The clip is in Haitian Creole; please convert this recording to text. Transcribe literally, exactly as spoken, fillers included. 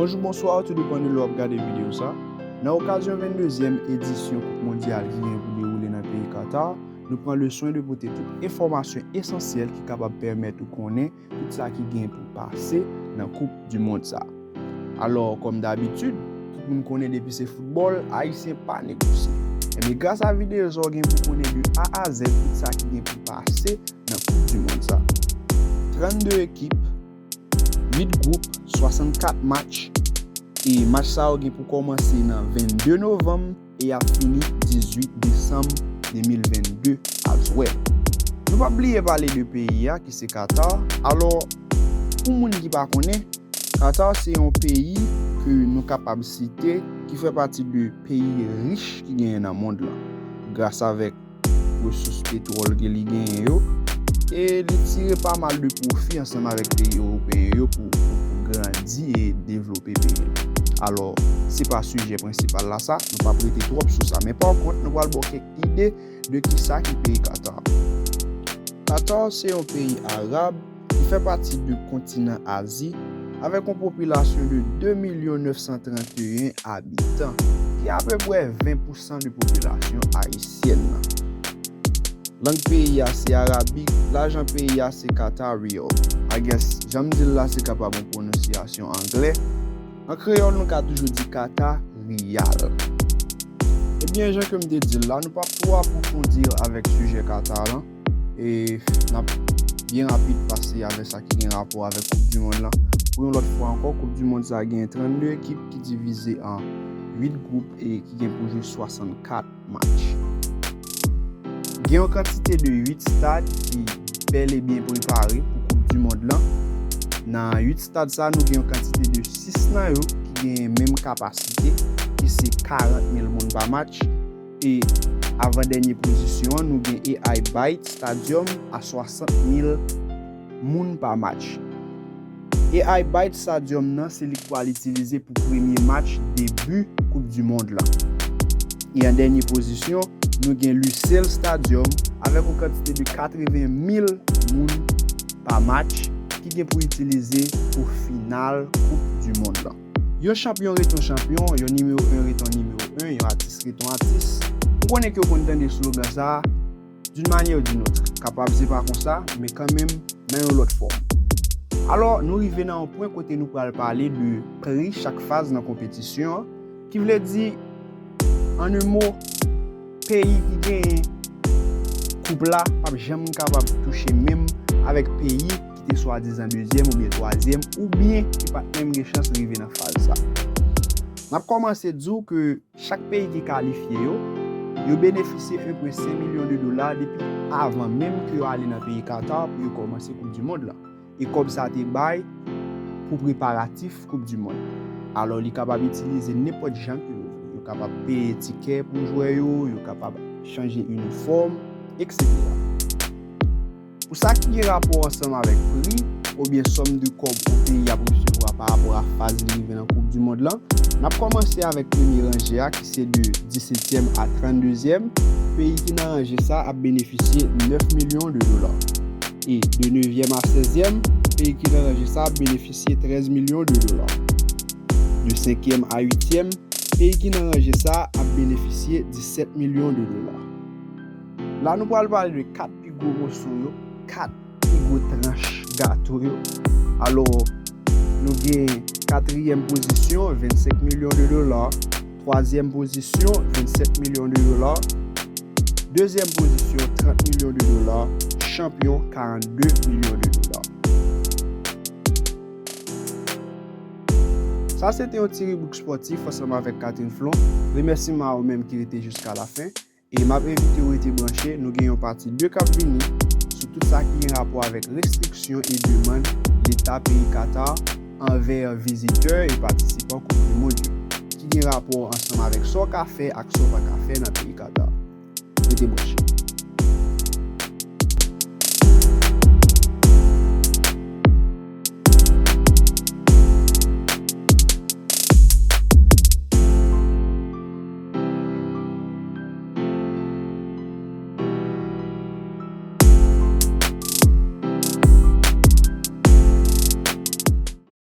Bonjou, bonswa, tou depann de lè w ap gade videyo sa. Nan okazyon venndezyèm edisyon Koup Mondyal ki gen pou dewoule nan peyi Qatar, nou pran le swen de pote tout enfòmasyon esansyèl ki kapab pèmèt ou konnen tout sa ki gen pou pase nan Koup di Mond sa. Alò, kòm dabitid, tout moun konnen depi se foutbòl, Ayisyen pa negosye. Ebyen, gras a videyo sa, w gen pou konnen de A a Z tout sa ki gen pou pase nan Koup di Mond sa. Trannde ekip, uit gwoup, swasannkat match. E match sa yo gen pou kòmanse nan vennde novanm e y ap fini dizuit desanm de mil vennde as well. Nou p ap bliye pale de peyi a ki se Qatar. Alò, pou moun ki pa konnen, Qatar se yon peyi ke nou kapab site ki fè pati de peyi rich ki genyen nan mond lan, gras avèk resous petwòl ke li genyen yo, e li tire pa mal de pwofi ansanm avèk peyi ewopeyen yo pou, pou, pou grandi e devlope peyi l. Alò, se pa sijè prensipal la sa, nou p ap rete twòp sou sa, men pa kont, nou pral ba w kèk ide de kisa ki peyi Qatar. Qatar se yon peyi arab ki fè pati de kontinan Azi, avèk yon popilasyon de de milyon nèf san tranteyen abitan, ki apeprè ven pousan de popilasyon ayisyèn nan. Lang peyi a se arabik, lajan peyi a se Qatar Riyal. I guess, jan m di l la, se kapab yon pwononsyasyon anglè. An kreyòl, nou ka toujou di Qatar Riyal. Ebyen, jan ke m te di l la, nou p ap twò apwofondi avèk sijè Qatar lan. E n ap byen rapid pase avèk sa ki gen rapò avèk Koup di Mond lan. Pou yon lòt fwa ankò, Koup di Mond sa gen trannde ekip ki divize an uit gwoup e ki gen pou jwe swasannkat match. Gen yon kantite de uit stad ki bèl e byen prepare pou Koup di Mond lan. Nan uit stad sa, nou gen yon kantite de sis nan yo ki gen menm kapasite, ki se karant mil moun pa match. E avan dènye pozisyon an, nou gen A I Byte Stadium a swasant mil moun pa match. A I Byte Stadium nan, se li k pral itilize pou premye match debi Koup di Mond lan. E an dènye pozisyon, nou gen Lusail Stadium avèk yon kantite de katreven mil moun pa match ki gen pou itilize pou final Koup di Mond lan. Yon chanpyon ret yon chanpyon, yon nimewo en ret yon nimewo en, yon atis ret yon atis. M konnen ke w konn tande slogan sa a, d'une manière ou d'une autre. Kapab se pa konsa, men kanmenm, nan yon lòt fòm. Alò, nou rive nan yon pwen kote nou pral pale de pri chak faz nan konpetisyon an, ki vle di, an un mot, peyi ki genyen koup la p ap janm kapab touche menm avèk peyi ki te swadizan dezyèm oubyen twazyèm, oubyen ki pa t menm gen chans rive nan faz sa. N ap kòmanse di w ke chak peyi ki kalifye yo, yo benefisye enpwen senk milyon de dola depi avan menm ke yo ale nan peyi Qatar pou yo kòmanse Koup di Mond lan. E kòb sa te bay pou preparatif Koup di Mond. Alò, li kapab itilize nenpòt jan ke yo vle. Yo kapab peye tikè pou jwè yo, yo kapab chanje inifòm, etsetera. Pou sa ki gen rapò ansanm avèk pri, oubyen sòm de kòb yon peyi ap resevwa pa rapò a faz li rive nan Koup di Mond lan, n ap kòmanse avèk premye ranje a, ki se de disetyèm a tranndezyèm. Peyi ki nan ranje sa ap benefisye nèf milyon de dola. E de nevyèm a sèzyèm, peyi ki nan ranje sa ap benefisye trèz milyon de dola. De senkyèm a uityèm, peyi ki nan ranje sa ap benefisye disèt milyon de dola. La, nou pral pale de kat pi gwo moso yo, kat pi gwo tranch gato yo. Alò, nou gen katriyèm pozisyon, vennsenk milyon de dola. Twazyèm pozisyon, vennsenk milyon de dola. Dezyèm pozisyon, trant milyon de dola. Chanpyon, karannde milyon de dola. Sa se te yon ti ribrik spòtif ansanm avèk Catherine Flon. Remèsiman a ou menm ki rete jiska lafen. E m ap envite w rete branche, nou gen yon pati de k ap vini sou tout sa ki gen rapò avèk restriksyon e demann Leta peyi Qatar anvè vizitè e patisipan Koup di Mond yo, ki gen rapò ansanm avèk sa w ka fè ak sa w pa ka fè nan peyi Qatar. Rete branche.